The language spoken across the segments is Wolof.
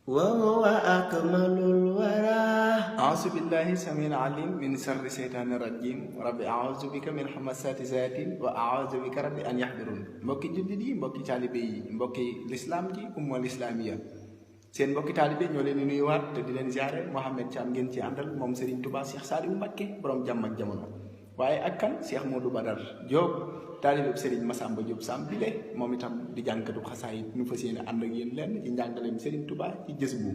وهو أكمل الورى. أعوذ بالله السميع العليم من شر الشيطان الرجيم ربي أعوذ بك من همزات الشياطين وأعوذ بك ربي أن يحضرون. mbokki jullit yi mbokki taalibe yi mbokki lislaam ji umma lislaamiya seen mbokki taalibe ñoo leen di nuyuwaat te di leen ziare Mouhamed Thiam ngeen ci àndal moom Serigne Touba Cheikh Saliou Mbacké borom jàmm ak jamono waaye ak kan Cheikh Modou Badar Diop taalibe Serigne Massamba Diop Sam bile moom itam di jànkatu xasaayit ñu fas yéene ànd ak yéen lenn ci njàngaleem Serigne Touba ci jës bu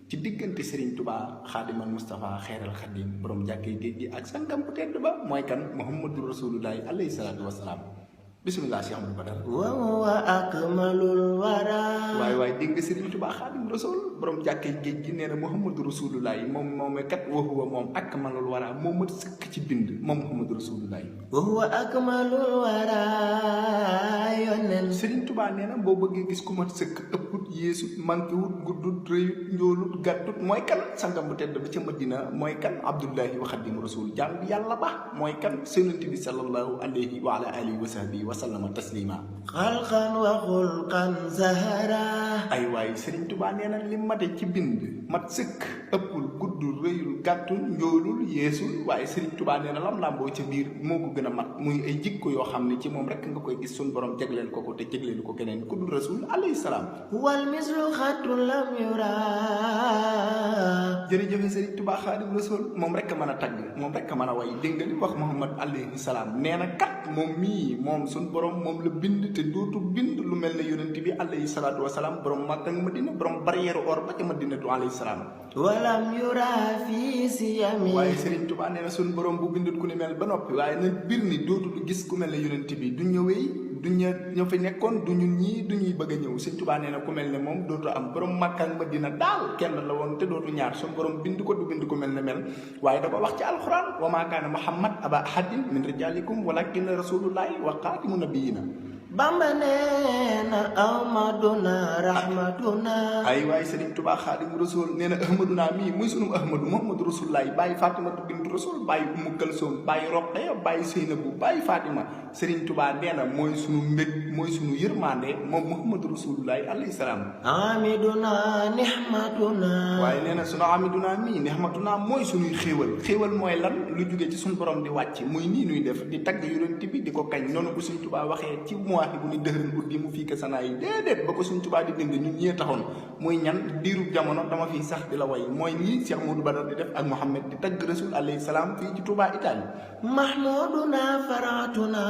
ci diggante Serigne Touba Xaadimal Mustafa Xeeral Xadim borom jàkkee géej gi ak sangam bu tedd ba mooy kan Muhammadu Rasulullahi alayhi salaatu wasalaam. bisimilah Cheikh Modou Badar. وهو أكمل الورى. waaye dégg nga Serigne Touba Xaadim Rasul borom jàkkee géej gi nee na Muhammadu Rasulullahi moom kat waxuwa moom akmalul wara moom mat sëkk ci bind moom Muhammadu Rasulullahi. وهو أكمل الورى يونن. Serigne Touba nee na boo bëggee gis ku mat sëkk ëpput yeesut manqué wut guddut rëyut njoolut gàttut mooy kan sangam bu tedd ba ca Madina mooy kan Abdullahi wa Xaadim Rasul jaam bi yàlla ba mooy kan Yonent bi sallallahu alayhi wa ala alihi wa sahbihi wa sallama taslima. خلقا وخلقا زهرا. ay waay Serigne Touba nee na li mate ci bind mat sëkk ëppul guddul rëyul gàttul njoolul yeesul waaye Serigne Touba nee na lam làmboo ca biir moo ko gën a mat muy ay jikko yoo xam ne ci moom rek nga koy gis suñ borom jagleel ko te jagleelu ko keneen ku dul rasul alayhi salaam. والمثل خط لم يرى. jërëjëf Serigne Touba Xaadim Rasul moom rek a mën a tagg moom rek a mën a way dégg nga li wax Muhammad alayhi salaam nee na kat moom mii moom suñ borom moom la bind te dootu bind lu mel ne yonent bi alayhi salaatu wasalaam borom Makka ak Madina borom barrière or ba ca Madinatu alayhi salaam. ولم يرى في سيامي. waaye Serigne Touba nee na suñ borom bu bindut ku ni mel ba noppi waaye nag bir ni dootul gis ku mel ne yonent bi du ñëwee du ña fa nekkoon du ñun ñii du ñuy bëgg a ñëw Serigne Touba nee na ku mel ne moom dootu am borom Makka ak Madina daal kenn la woon te dootu ñaar suñ borom bind ko du bind ku mel ne mel waaye da ko wax ci alxuraan wa maa kaana Muhammad aba ahadin min rijalikum walakin rasulullahi wa xaatimu nabiyina. Bamba neena ahmaduna rahmatuna. ay waaye Serigne Touba Xaadimu Rasul nee na ahmaduna mii muy sunu ahmadu Muhammadu Rasulullahi bàyyi Fatimatu bintu Rasul bàyyi Umu Kalsoom bàyyi Roqaya bàyyi Seynabu bàyyi Fatima Serigne Touba nee na mooy sunu mbég mooy sunu yërmande moom Muhammadu Rasulullahi alayhi salaam. amiduna nihmatuna. waaye nee na sunu amiduna mii nihmatuna mooy sunuy xéewal mooy lan lu jóge ci sunu borom di wàcc muy nii nuy def di tagg yonent bi di ko kañ noonu bu Serigne Touba waxee ci bu ni dëxëran uddi mu fii ka sanaa yi déedéet ba ko suñ Touba di bind ñun ñee taxoon muy ñan diirub jamono dama fii sax di la way mooy lii Cheikh Modou Badar di def ak Mouhamed di tagg Rasul alayhi salaam fii ci Touba Italie. mahmuduna faratuna.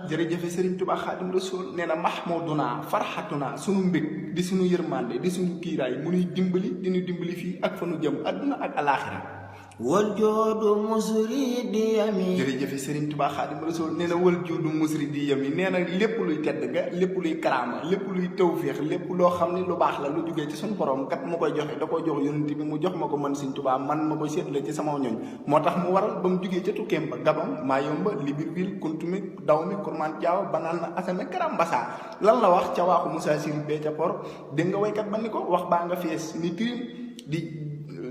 jërëjëfe Serigne Touba Xaadim Rasul nee na mahmuduna farhatuna sunu mbég di sunu yërmande di sunu kiiraay mu nuy dimbali di ñu dimbali fii ak fa nu jëm adduna ak alaaxira. wal joodu musri di yami. jërëjëf Serigne Touba Xaadim Rasul nee na wal joodu musri di yami nee na lépp luy tedd ga lépp luy karaama lépp luy tawféex lépp loo xam ne lu baax la lu jógee ci suñu borom kat mu koy joxe da koy jox yonent bi mu jox ma ko man Serigne Touba man ma koy seetle ci sama ñooñ moo tax mu waral ba mu jógee ca tukkeem ba Gabam Mayomba Libreville Kuntumik Dahomey Kurmaan Jaaw banaan na Asame Karambasa lan la wax ca waaxu Moussa Siri bee ca por dégg nga waykat ba ni ko wax baa nga fees ni tirim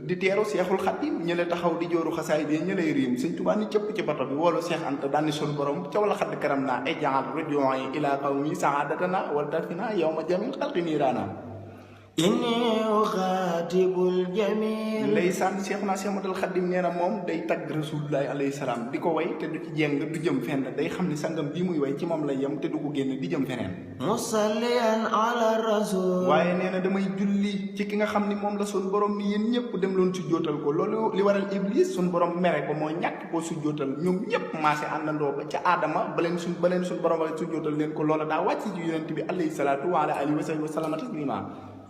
di teeru Seexul Xadim ñële taxaw di jooru xasaay bi ñëlay riim Sëñ Tuubaa ni cëpp ci bato bi woolu Seex Anta daanni sun borom ca wala xadd karam naa ay jaxal ruju'i ila qawmi sa'adatana wal tafina yawma jamil xalqi niiraana. inni uxaatibul jamil. ndeysaan Seexuna Seex Ahmadul Xadim nee na moom day tagg Rasulullaahi alayhi salaam di ko way te du ci jeng du jëm fenn day xam ni sangam bii muy way ci moom lay yem te du ko génn di jëm feneen. musalliyan ala rasul. waaye nee na damay julli ci ki nga xam ni moom la sun borom ni yéen ñëpp dem loon sujjootal ko loolu li waral Iblis sun borom mere ko moo ñàkk koo sujjootal ñoom ñëpp maase àndandoo ba ca Aadama ba leen sun borom wax sujjootal leen ko loola daa wàcc ci yonent bi alayhi salaatu wa ala alihi wa sallam taslima.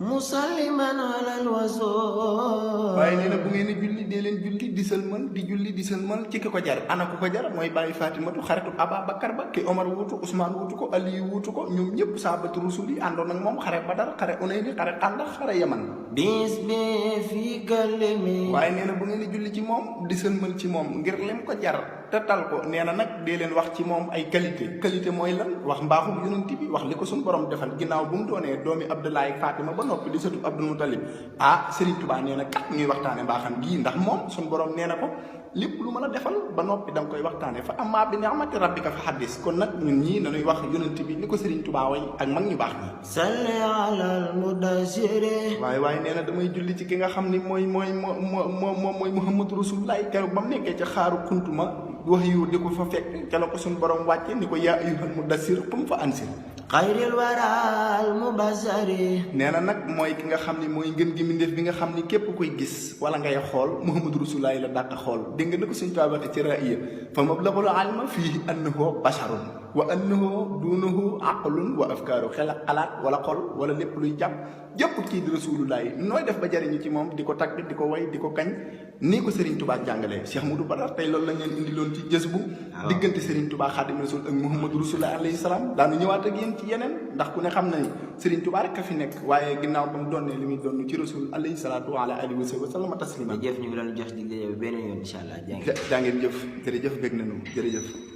musalliman alal wasul. waaye nee na bu ngeen di julli dee leen julli di sëlmal di julli di sëlmal ci ki ko jar ana ku ko jar mooy bàyyi Fatimatu xaritu Ababakar ba ki Omar wuutu Ousmane wuutu ko Aliyu wuutu ko ñoom ñëpp saabatu rusul yi àndoon ak moom xare Badar xare Unayni xare Xandax xare Yaman. bis bi fii kalimi. waaye nee na bu ngeen di julli ci moom di sëlmal ci moom ngir lim ko jar te tal ko nee na nag dee leen wax ci moom ay qualité mooy lan wax mbaaxum yonent bi wax li ko suñu borom defal ginnaaw bu mu doonee doomi Abdoulaye Fatima ba noppi di sëtu Abdul Mutalib Serigne Touba nee na kat ñuy waxtaane mbaaxam gii ndax moom suñu borom nee na ko lépp lu mën a defal ba noppi da nga koy waxtaane fa amma bi ni'mati rabbika fa haddis kon nag ñun ñii nañuy wax yonent bi ni ko Serigne Touba way ak mag ñu baax ñi salli alal mudassiri waaye nee na damay julli ci ki nga xam ni mooy Muhammadu Rasulullah keroog ba mu nekkee ca xaaru kuntuma wax yu di ko fa fekk ca la ko suñu borom wàcce ni ko yaa ayyuhal mudassir qum fa ansir xayril waral mubassari nee na nag mooy ki nga xam ni mooy ngën gi mbindéef bi nga xam ni képp koy gis wala ngay xool Muhammadu Rasulullah la dàq xool dégg nga na ko suñu Tuubaa waxee ci ra'iya fa mablagul ilmi fiihi annahu basharun wa annahu duunahu aqlun wa afkaaru xel ak xalaat wala xol wala lépp luy jàpp kii di Rasulullah nooy def ba jariñu ci moom di ko tagg di ko way di ko kañ nii ko Serigne Touba jàngalee Cheikh Moudou Badar tey loolu lañ leen indiloon ci jës bu diggante Serigne Touba Xaadimu Rasuul ak Muhammadu Rasulullah alayhi salaam daanu ñëwaat ak yéen ci yeneen ndax ku ne xam na ni Serigne Touba rek a fi nekk waaye ginnaaw ba mu doonee li muy doon ci Rasul alayhi salaatu wa ala alihi wa sallam taslima jëf ñu ngi doon jox di beneen yoon incha allah jaa ngeen jëf jërëjëf bég nañu jërëjëf